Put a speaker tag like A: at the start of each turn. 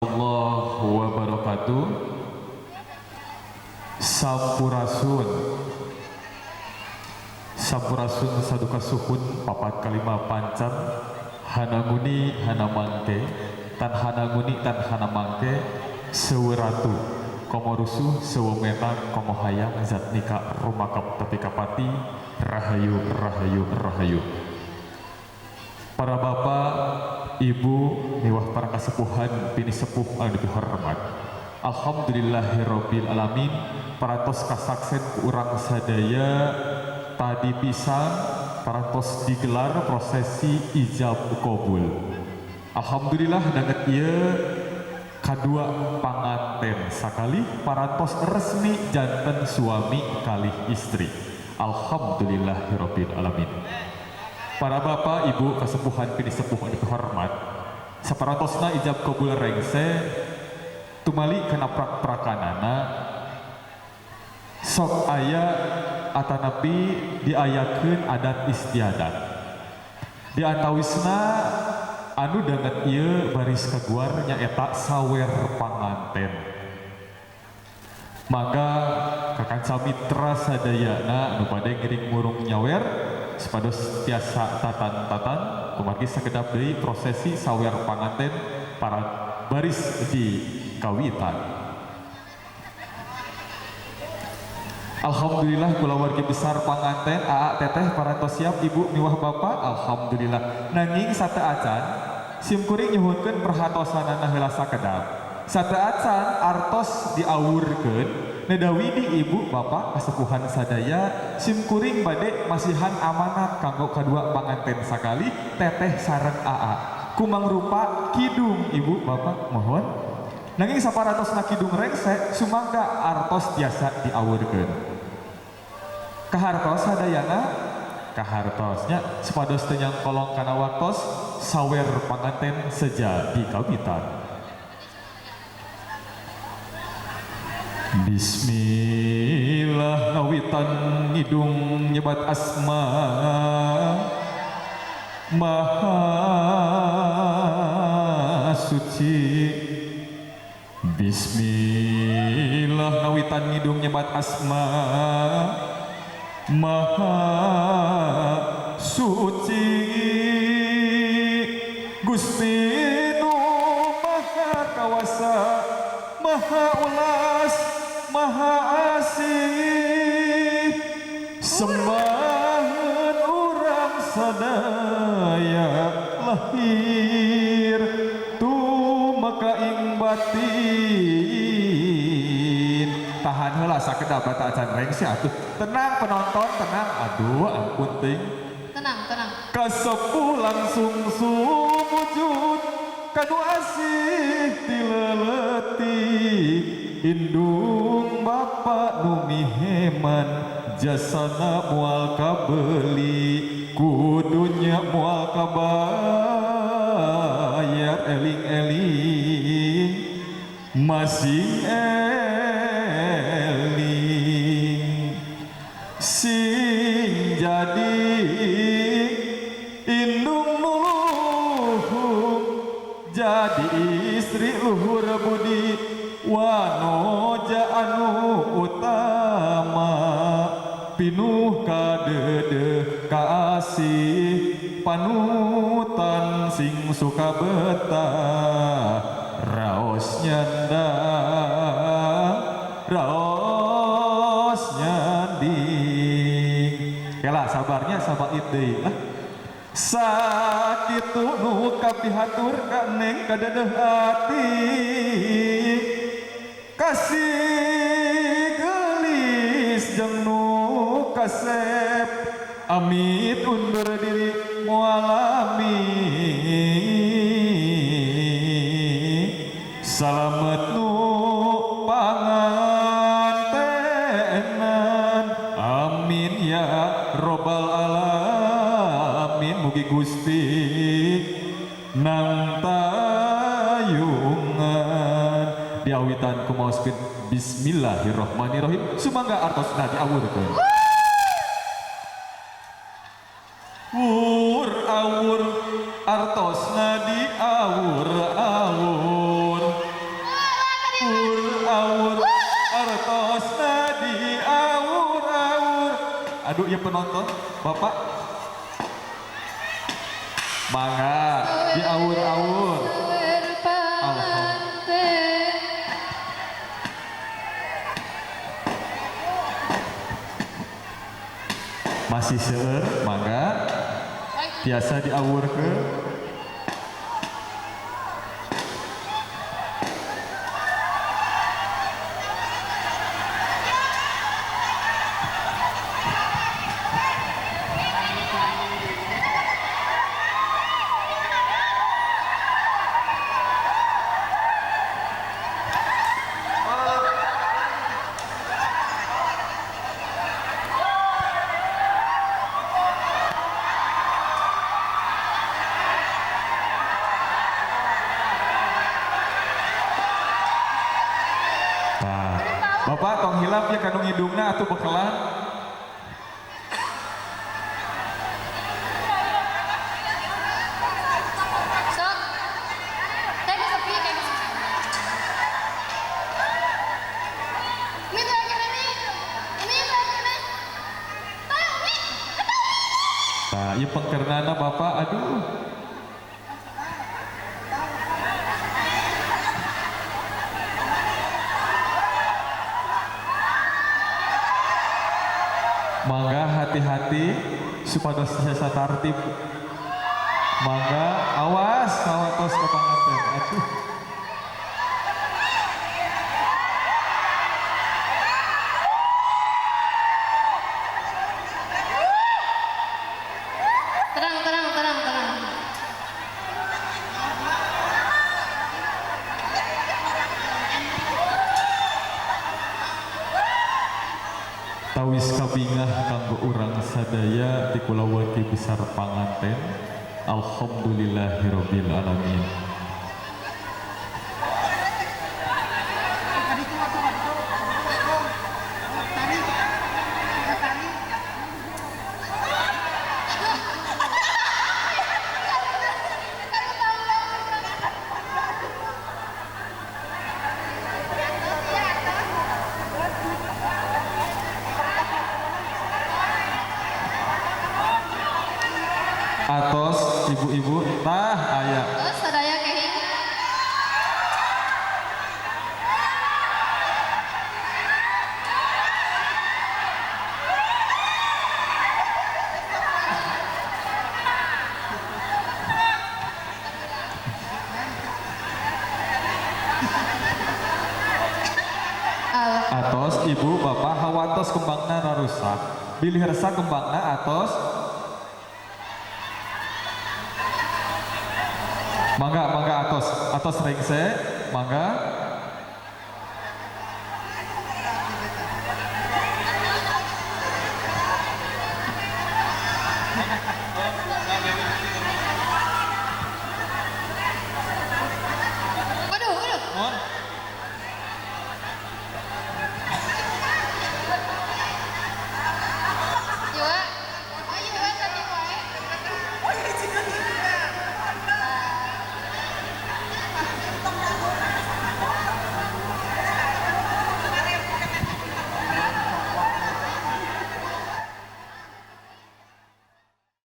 A: Warahmatullahi wabarakatuh. Sampurasun. Sampurasun saduka suhun papat kalima pancan hananguni hanamangke tan hananguni tan hanamangke seweratu komo rusuh sewemenang komo hayang zatnika rumakap tepi kapati rahayu rahayu rahayu. Para bapak, ibu, miwah para kasepuhan pini sepuh anu dipihormat. Alhamdulillahirabbil alamin, parantos kasaksen ku urang sadaya tadi pisan parantos digelar prosesi ijab qabul. Alhamdulillah danget ieu kadua panganten sakali parantos resmi janten suami kalih istri. Alhamdulillahirabbil alamin. Para bapak, ibu, kasepuhan pini sepuh anu dipihormat. Saparantosna ijab qabul rengse tumali kana prak-prakanana sok aya atanapi diayakeun adat istiadat. Di antawisna anu danget ieu baris kaguar nyaeta sawer panganten. Mangga kakanca mitra sadayana anu bade ngiring murung nyawer supados tiasa tatan-tatan kumargi sakedap deui prosesi sawer panganten para baris di kawitan. Alhamdulillah kulawargi besar panganten aa teteh parantos siap ibu miwah bapak. Alhamdulillah. Nanging sate acan sim kuring nyuhunkeun perhatosanana heula sakedap. Sate acan artos diawurkeun nedawi di ibu bapak kasepuhan sadaya sim kuring bade masihan amanat kanggo kadua panganten sakali teteh sareng aa. Kumang rupa kidung ibu bapak mohon. Nanging saparantosna kidung rengse sumangga artos tiasa diawurkeun. Kahartos sadayana kahartosnya supados teu nyangkolong kana waktos sawer panganten seja di kawitan. Bismillah ngawitan ngidung nyebat asma maha suci. Bismillah ngawitan ngidung nyebat asma maha suci. Gusti nu maha kawasa maha ulas maha asih, sembahan urang sadaya lahir tumeka ing batin. Tahan heula sakedap bata acan rengse atuh. Tenang penonton, tenang. Aduh, ampun teuing.
B: Tenang, tenang.
A: Kasepuh langsung sumujud kanu asih tileleti indung bapa nu miheman jasana moal kabeli kudunya moal kabayar eling-eling masing eling sing jadi indung nuluhung jadi istri luhur budi wanoja anu utama pinuh kadeudeung kaasih panutan sing suka betah raos nyandang raos nyanding. Kela sabarnya sabar deui lah. Sakitu nu kapihatur ka neng kadeudeung ati kasih geulis jeung nu kasep amit undur diri moal lami salamet nu pangantenan amin ya robbal alamin. Mugi Gusti nang tayungan diawitan kumaoskeun bismillahirrahmanirrahim. Sumangga artosna diawurkeun. Wur awur artosna diawur awur. kudu ieu penonton Bapak. Mangga diawur-awur. Alhamdulillah. Masih seueur, mangga biasa diawurkeun. Bapak tong hilap ya kandung hidungna atuh bekelan.
B: Sok. Kayak sepi, kayak sepi. Mi terakhir ini. Mi terakhir ini. Tolong Mi.
A: Nah, ieu pengkernana Bapak aduh. Mangga hati-hati supados tiasa tartib. Mangga awas sawatos ke panganten. Aduh.
B: Tenang, tenang, tenang, tenang.
A: Tawis kabingah kanggo urang sadaya di kulawargi besar panganten. Alhamdulillahirabbil alamin. Atos ibu-ibu tah aya.
B: Terus sadaya kehing.
A: Atos ibu bapak hawatos kembangna rarusak. Bilih resa kembangna atos. Mangga, mangga atos, atos rengse, mangga.